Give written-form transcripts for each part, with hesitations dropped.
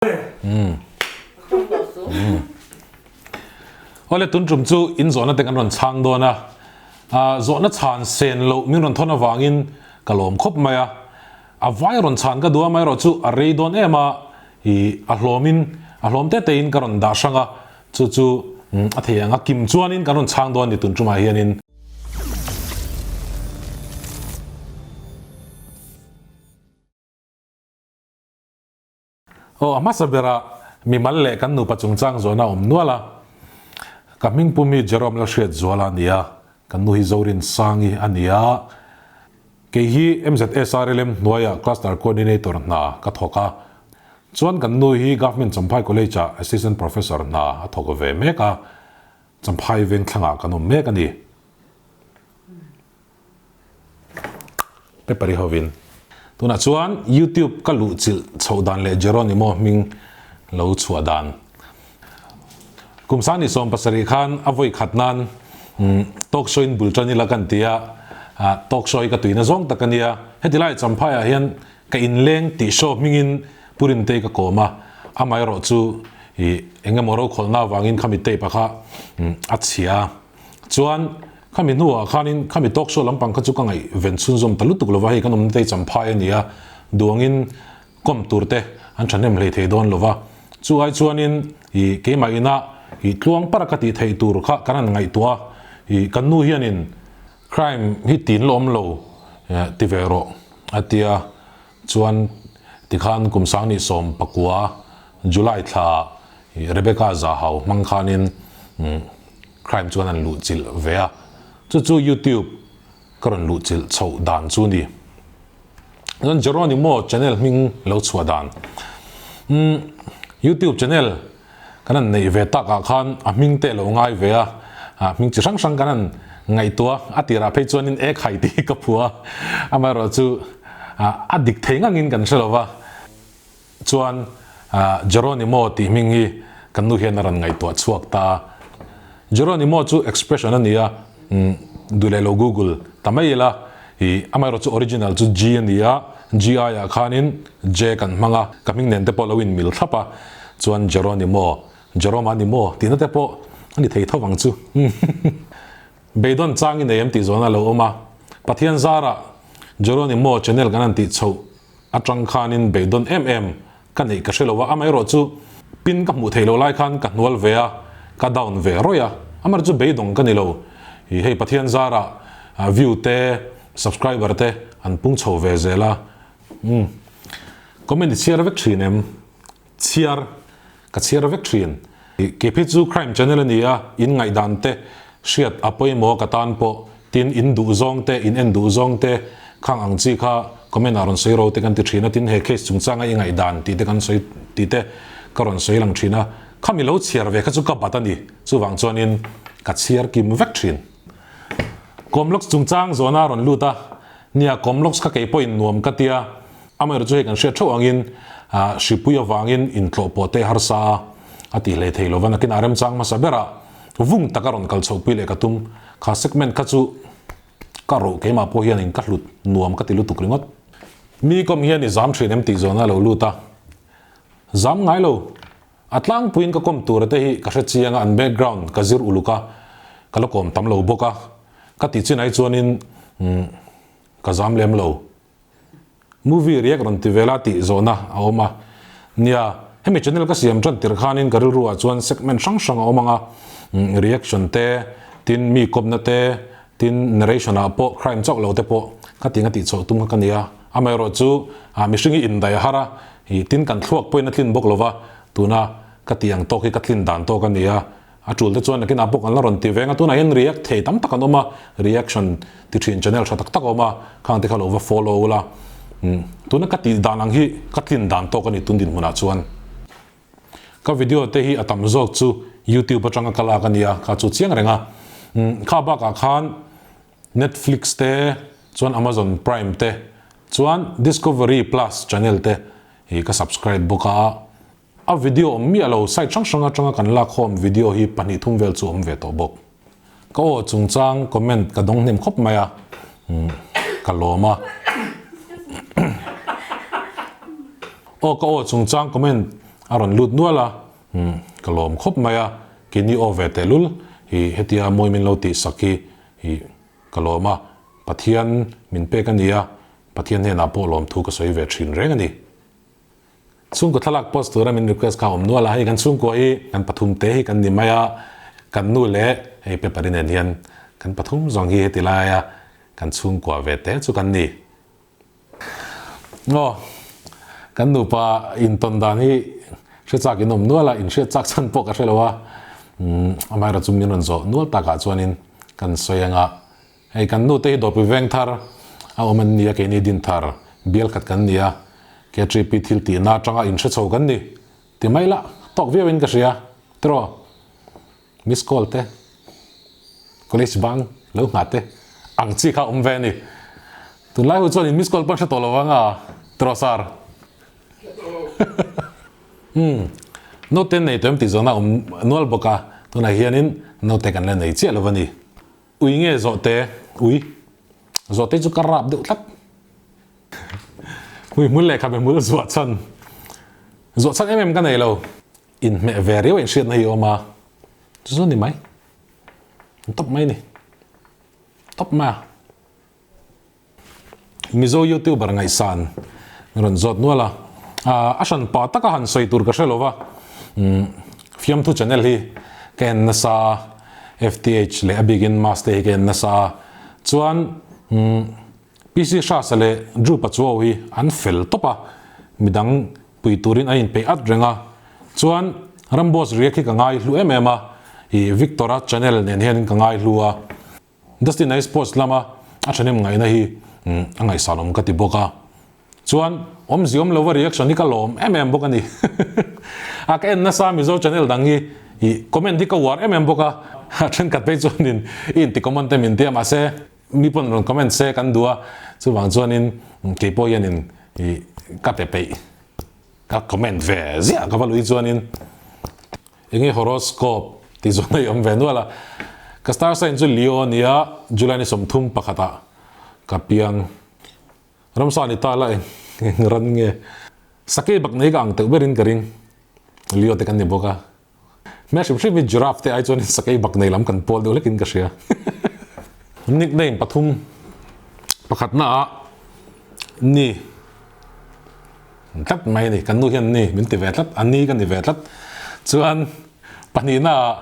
Awle tun tum chu in zawhna te kan rawn chhang dawn a, zawhna chhan sen loh min rawn thawn avangin ka lawm khawp mai a, a vai rawn chhan ka duh a amaherawh chu a rei dawn em a, ih a hlawmin a hlawm te tein ka rawn dah hrang a, chu chu a thei ang a kim chuanin kan rawn chhang dawn a ni tun tumah hianin. Aw, a hmasa berah mimal leh kan nupa chungchang zawhna a awm nual a. Ka hmingpum hi Jerome Lalhriatzuala a ni a, kan nu hi Zorinsangi a ni a. Kei hi MZSRLM hnuaiah Cluster Coordinator hna ka thawk a. Chuan kan nu hi Government Champhai College-ah Assistant Professor hna a thawk ve mek a. Champhai vengthlangah kan awm mek a ni. Pepper-i hovin tunah chuan YouTube ka luh chilh chhoh dan leh Jeronimo hming lo chhuah dan. Kum sang ni 70 khan a vawi khat nan talk show in bul tan ila kan ti a, talk show hi ka tuina zawng tak a nia. Heti lai Champhaiah hian ka inleng tih show hmingin Pu Rintei ka kawm a, amaherawh chu ih eng emaw rokhawlhna avangin khami tape-a kha a chhia a. Chuan khami hnuah khanin khami talk show lampang kha chu ka ngaihven chhunzawm ta lutuk lova, hei kan awmna te hi champhai a ni a, duangin kawm tur te an thahnem hlei thei dawn lova, chu ai chuanin ih keimah ina ih tluang para ka tih theih tur kha kan han ngaihtuah a, ih kan nu hianin crime hi tin la awm lo ti ve rawh a tia, chuan tikhan kum sangni 19 July thla ih Rebecca Zahau hmang khanin Crime chuan an luh chilh ve a, chu chu YouTube ka rawn luh chilh chhoh dan chu ni. Chuan Jeronimo channel hming lo chhuah dan. Umm YouTube channel kan han neih ve tak ah khan a hming te lo ngai ve a, a hming chi hrang hrang kan han ngaihtuah a, a tirah phei chuanin ek hai tih hi ka phu a, amaherawh chu a dik thei ngangin kan hre lo va. Chuan Jeronimo tih hming hi kan nu hian a rawn ngaihtuah chhuak ta a. Jeronimo chu expression a ni a, duh leh lo Google ta mai ila, ih amaherawh chu original chu G a ni a, G aiah khanin J kan hmang a, ka hming nen te pawh lo inmil thlap a, chuan Jeronimo, Jerome a ni maw tihna te pawh a ni thei tho vang chu. Beidawn chang i nei em tih zawhna a lo awm a, Pathian zarah Jeronimo channel kan han tih chhoh Atang khanin beidawn em em ka neih ka hre lo a, amaherawh chu pin ka hmuh theih loh lai khan ka hnual ve a, ka down ve rawih a, amaherawh chu beidawng ka ni lo. Ih hei Pathian zarah view te subscriber te an pung chho ve zel a, umm comment i chhiar vek thin em? Chhiar ka chhiar vek thin. Kei phei chu crime channel a ni a, in ngaihdan te hriat a pawimawh ka tan pawh tin in duh zawng te in en duh zawng te khang ang chi kha comment ah rawn sawi ro te kan ti thin a, tin he case chungchanga i ngaihdan tih te kan sawi tih te ka rawn sawi lang thin a, khami lo chhiar ve kha chu ka bat a ni, chuvang chuanin ka chhiar kim vek thin. Comlocks chungchang zawhna a rawn lut a, nia Comlocks kha kei pawhin nuam ka tia, Amaherawh chu hei kan hriat theuh angin hripui avangin intlawh pawh te harsa a, a tih hlei thei lova nakin a remchang hmasa berah vung taka rawn kal chhohpui leh ka tum. Kha segment kha chu ka roh keimah pawh hianin ka hlut nuam ka ti lutuk ringawt. Mi kawm hian i zam thin em tih zawhna a lo lut a, zam ngai lo. A tlangpuiin ka kawm tura te hi ka hre chiang a, an background ka zir uluk a, ka la kawm tam lo bawk a, ka tih chinai chuanin ka zam lem lo. Movie riak rawn ti vel a tih zawhna a awm a. Nia, hemi channel ka siam tan tir khanin ka rilru ah chuan segment hrang hrang a awm ang a, reaction te, tin mi kawpna te, tin narration ah pawh crime chauh lo te pawh ka ti nga tih chhoh tum kha ka ni a. Amaherawh chu mihring hi indaih a har a, tin kan thluak pawhin a tlin bawk lo va, tuna ka tih ang tawk hi ka tlin dan tawk a ni a. A tul te chuan nakinah pawh kan la rawn ti veng a, tunah hian react thei tam tak an awm a, reaction ti thin channel tha tak tak a awm a, khang te kha lo va follow ula, umm tuna ka tih dan ang hi ka tlin dan tawk a ni tun dinhmunah chuan. Ka video te hi a tam zawk chu YouTube atanga ka lak a nia, kha chu chiang reng a, umm kha bakah khan Netflix te chuan Amazon Prime te chuan Discovery Plus channel te hi ka subscribe bawk a. A video awm miah lo, site hrang hrang atanga kan lakkhawm video hi pahnih thum vel chu awm ve tawh bawk. Ka aw chungchang comment ka dawng hnem khawp mai a, ka lawm a. Aw ka aw chungchang comment a rawn lut nual a, umm ka lawm khawp mai a, keini aw ve tehlul hi hetia mawi min lo tih sak hi hi ka lawm a, Pathian min pek a ni a, Pathian hnenah pawh lawmthu ka sawi ve thin reng a ni. Chhungkaw thlalak post tura min request kha a awm nual a, hei kan chhungkua hi kan pathum te hi kan ni mai a, kan nu leh hei paper i nen hian kan pathum zawng hi heti laia kan chhungkua ve te chu kan ni. Aw, kan nupa intawn dan hi hre chak in awm nual a, inhriat chak chhan pawh ka hre lo a, amaherawhchu chu min rawn zawh nual takah chuanin kan sawi ang a, Hei kan nu te hi dawrpui veng thar a awm an ni a, keini din thar bial khat kan ni a, KTP thil tihna atanga inhre chho kan ni ti mai la tawk viau in ka hria tiraw miss call te college bang lo nghah te ang chi kha awm ve a ni tunlai hu chuan in miss call pawh an hre tawh lo vang a tiraw sir umm note nei tawh em tih zawhna awm nual bawk a tunah hianin note kan la nei chiah lo a ni. Ui nge zawhte? Ui. Zawhte chu ka rap deuh tlat. Ui hmul leh khabe hmul zuah chhan. Zuah chhan em em ka nei lo. Inhmeh ve riau inhriatna hi a awm a. Chu chu ni mai. Tawp mai ni. Tawp mai a. Mizo youtuber ngaihsan rawn zawt nual a, a hran pa taka han sawi tur ka hre lo va, fiamthu channel hi ka en nasa a, FTH leh a bikin Mass te hi ka en nasa a, chuan PC Hrasa leh Drew Pachuau hi an fel tawp a, midang pui turin an inpeih at reng a, chuan Ramboss React hi ka ngaihlu em em a, ih Victor-a channel nen hianin ka ngaihlu a. Dustin a sports lama a thahnem ngaihna hi a ngaihsan awm ka ti bawk a, chuan awmzia awm lova reaction hi ka lawm em em bawk a ni. A ka en nasa Mizo channel dang hi ih comment hi ka uar em em bawk a, a thenkhat phei chuanin i inti comment te min tia mahse mi pawn rawn comment se kan duh a, chuvang chuanin keipawh hianin ih ka pe peih ka comment ve ziah ka va lui chuanin. Enge horoscope tih zawhna i awm ve nual a, ka star sign chu Leo a nia, July ni 31 ah ka piang. Ramsa ni ta la eng eng ran nge? Sakei bak nei ka ang teuh berin ka ring. Leo te kan ni bawk a. Hmel hrim hrim hi giraffe te ai chuan sakei bak nei lam kan pawl deuh hlekin ka hria. Nickname pathum pakhatna ah ni. Tlat mai a ni, kan nu hian ni min ti ve tlat, a ni ka ni ve tlat. Chuan pahnihna ah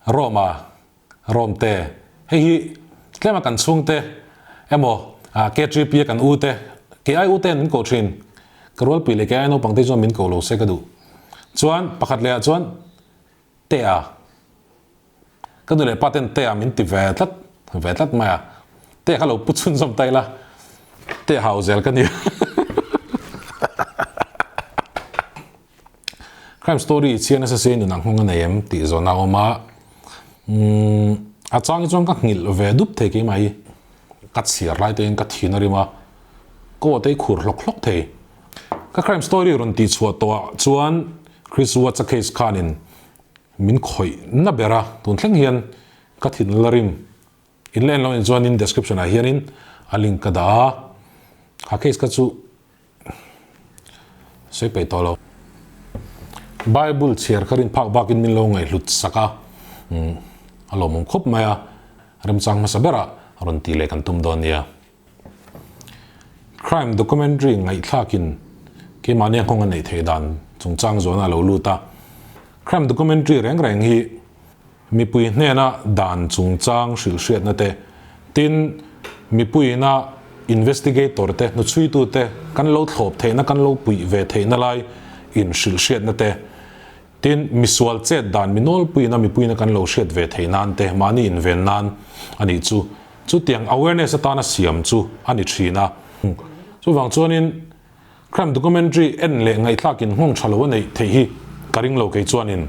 Rome-a, Rome te, hei hi tlema kan chhungte emaw KTP a kan u te, kei ai u ten min ko thin, ka rualpui leh kei ai naupang te chuan min ko lo se ka duh. Chuan pakhat leh ah chuan Tea, ka nu leh pa ten Tea min ti ve tlat, ve tlat mai a, Tea kha lo pu chhunzawm ta ila, Tea hau zel ka nia. Crime story i chhiar nasa se nun ang nghawng a nei em tih zawhna a awm a, umm a chang hi chuan ka nghilh ve dup thei keimah hi, ka chhiar lai te hian ka thin a rim a, ka aw te hi khur hlawk hlawk thei. Ka crime story rawn tih chhuah tawh ah chuan Chris Watts-a case khanin min khawih na ber a, tun thleng hian ka thin la rim. In la en lo nih chuanin description ah hianin a link ka dah a, kha case kha chu sawi peih tawh lo. Bible chhiar kha rin phak bakin min lo ngaihhlut sak a, a lawmawm khawp mai a, remchang hmasa berah rawn tih leh kan tum dawn nia. Crime documentary ngaihthlakin keimahni a nghawng a neih theih dan chungchang zawhna a lo lut a. Crime documentary reng reng hi mipui hnena dan chungchang hrilhhriatna te, tin mipuiina investigator te, hnuchhuitu te kan lo thlawp theihna, kan lo puih ve theihna lai inhrilhhriatna te, tin misual chet dan mi nawlpuiina mipuiina kan lo hriat ve theih nan te, mahni inven nan a nih chu. Chutiang awareness atana siam chu a ni thin a. Chuvang chuanin crime documentary en leh ngaihthlakin nghawng tha lo a neih theih hi ka ring lo kei chuanin.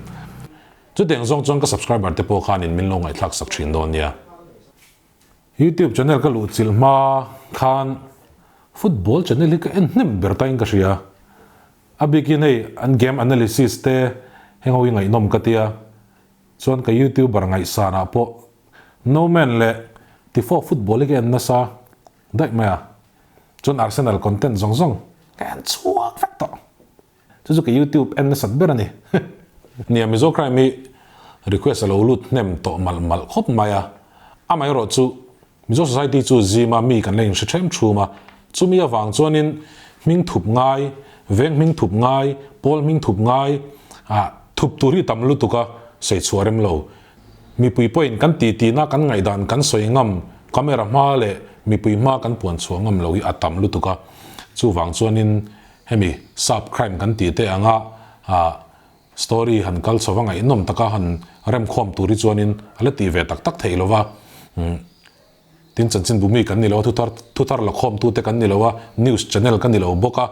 Chutiang zawng chuan ka subscriber te pawh khanin min lo ngaihthlak sak thin dawn nia. YouTube channel ka luh chilh hma khan football channel hi ka en hnem ber tain ka hria. A bikin hei an game analysis te heng ho hi ngaihnawm ka tia. Chuan ka youtuber ngaihsanah pawh No Man leh Tifo football hi ka en nasa daih mai a, chuan Arsenal content zawng zawng ka en chhuak vek tawh. Chu chu ka YouTube en nasat ber a ni. Nia, Mizo crime hi request a lo lut hnem tawh malh malh khawp mai a. Amaherawh chu Mizo Society chu zima mi kan la inhre ṭhem ṭhum a, chumi avang chuanin hming thup ngai, veng hming thup ngai, pawl hming thup ngai, ah thup tur hi tam lutuk a sawi chhuah rem lo. Mipui pawhin kan titi-na kan ngaihdan kan sawi ngam, camera hma leh mipui hma kan puan chhuah ngam lo hi a tam lutuk a, chuvang chuanin hemi sap crime kan tih te anga ah Story han kal chho va ngaihnawm taka han remkhawm tur hi chuanin a la tih ve tak tak theih lo va. Tin, chanchinbu mi kan ni lo a, thuthar thuthar la khawmtute kan ni lo a, news channel kan ni lo bawk a,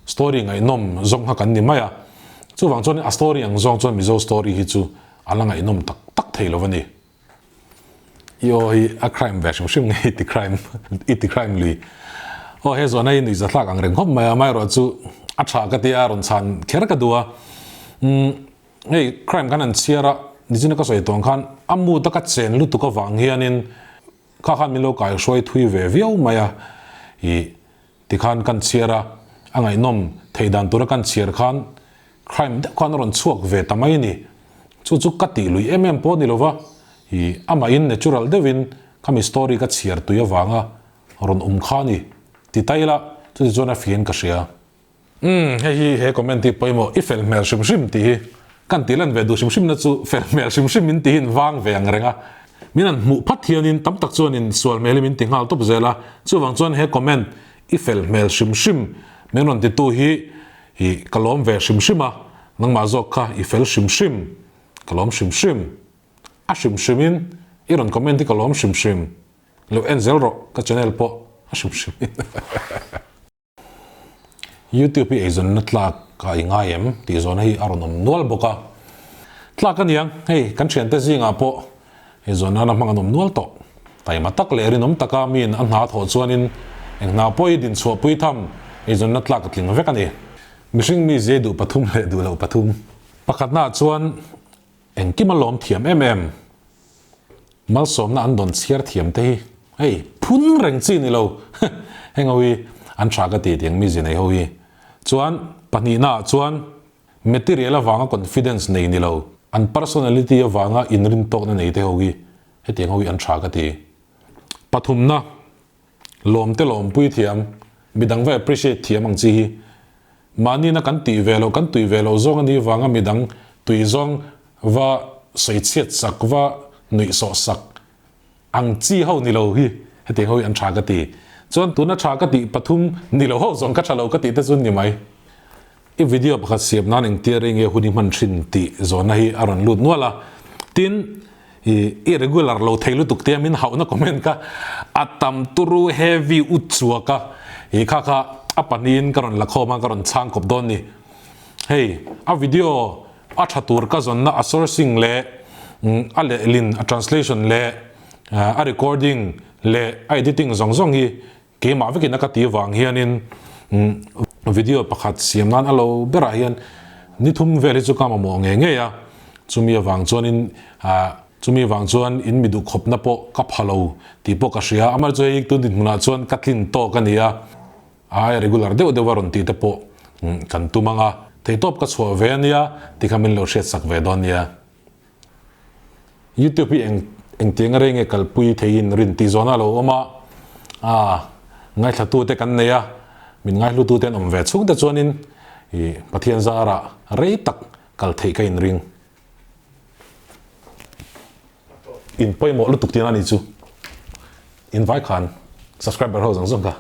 story ngaihnawm zawng kha kan ni mai a. Chuvang chuan a story ang zawng chuan Mizo story hi chu a la ngaihnawm tak tak thei lo a ni. I aw hi a crime ve hrim hrim nge i ti crime i ti crime lui. Aw he zawhna hi nuihza thlak ang reng khawp mai a, amaherawh chu a tha ka tia rawn chhan kher ka duh a. Umm hei crime kan han chhiar a, nichina ka sawi tawh ang khan a mood a ka chen lutuk avang hianin kha khan min lo kai hruai thui ve viau mai a, ih tikhan kan chhiar a, a ngaihnawm theih dan tura kan chhiar khan Crime deuh khan a rawn chhuak ve ta mai a ni. Chu chu ka tih lui em em pawh a ni lova, ih amahin natural deuhin khami story ka chhiar tui avanga rawn awm kha a ni. Ti ta ila, chuti chuan a fian ka hria. Umm, hei hi he comment hi pawimawh i fel hmel hrim hrim tih hi kan tih lan ve duh hrim hrim na chu fel hmel hrim hrim min tihin vang ve ang reng a. Min han hmuh phat hianin tam tak chuanin sual hmel hi min ti nghal tawp zel a, chuvang chuan he comment i fel hmel hrim hrim min rawn titu hi I ka lawm ve hrim hrim a, nangmah zawk kha i fel hrim hrim, ka lawm hrim hrim. A hrim hrim in i rawn comment hi ka lawm hrim hrim. Lo en zel rawh ka channel pawh a hrim hrim in. YouTube hi eizawnna tlak ah i ngai em tih zawhna hi a rawn awm nual bawk a. Tlak a niang, hei kan thiante zingah pawh eizawn nana hmang an awm nual tawh. Taima tak leh rinawm taka miin a hna thawh chuanin eng hna pawh i dinchhuahpui tham eizawnna tlak a tling vek a ni. Mihring mi zia duh pathum leh duh loh pathum. Pakhatnaah chuan engkim a lawm thiam em em. Malsawmna an dawn chhiar thiam te hi hei phun reng chi ni lo. Heng ho hi an tha ka ti tiang mi zia nei ho hi. Chuan pahnihnaah chuan Material avanga confidence nei ni lo, an personality avanga inrintawkna nei te ho hi hetiang ho hi an tha ka ti. Pathumna, lawmte lawmpui thiam, midang va appreciate thiam ang chi hi mahnina kan tih ve loh, kan tui ve loh zawng a nih vanga midang tui zawng va sawichhiat sak, va nuihsawh sak ang chi ho ni lo hi hetiang ho hi an tha ka ti. Chuan tuna tha ka tih pathum ni lo ho zawng ka tha lo ka tih te chu ni mai. I video pakhat siam nan engtia rei nge hun i hman thin tih zawhna hi a rawn lut nual a. Tin, i i regular lo thei lutuk tia min hauhna comment kha a tam turu heavy ut chuak a. I kha kha a pahnihin ka rawn la khawm a, ka rawn chhang kawp dawn ni. Hei, a video a tha tur ka zawnna a sourcing leh a lehlin a translation leh a recording leh a editing zawng zawng hi keimah vekin a ka tih vang hianin video pakhat siam nan a lo berah hian ni thum vel hi chu ka mamawh ngei ngei a, chumi avang chuanin chumi avang chuan in mi duh khawpna pawh ka pha lo tih pawh ka hria, amaherawhchu hei tun dinhmunah chuan ka tlin tawk a ni a. Ai regular deuh deuh a rawn tih te pawh kan tum ang a, theihtawp ka chhuah ve ania tih kha min lo hriat sak ve dawn nia. YouTube hi eng engtiang a rei nge kalpui theihin rin tih zawhna a lo awm a, aa ngaithla te kan nei a, min ngaihlu te an awm ve chhung te chuanin ih Pathian zarah rei tak kal theih ka inring. In pawimawh lutuk tihna a ni chu. Invai khan subscriber ho zawng zawng kha.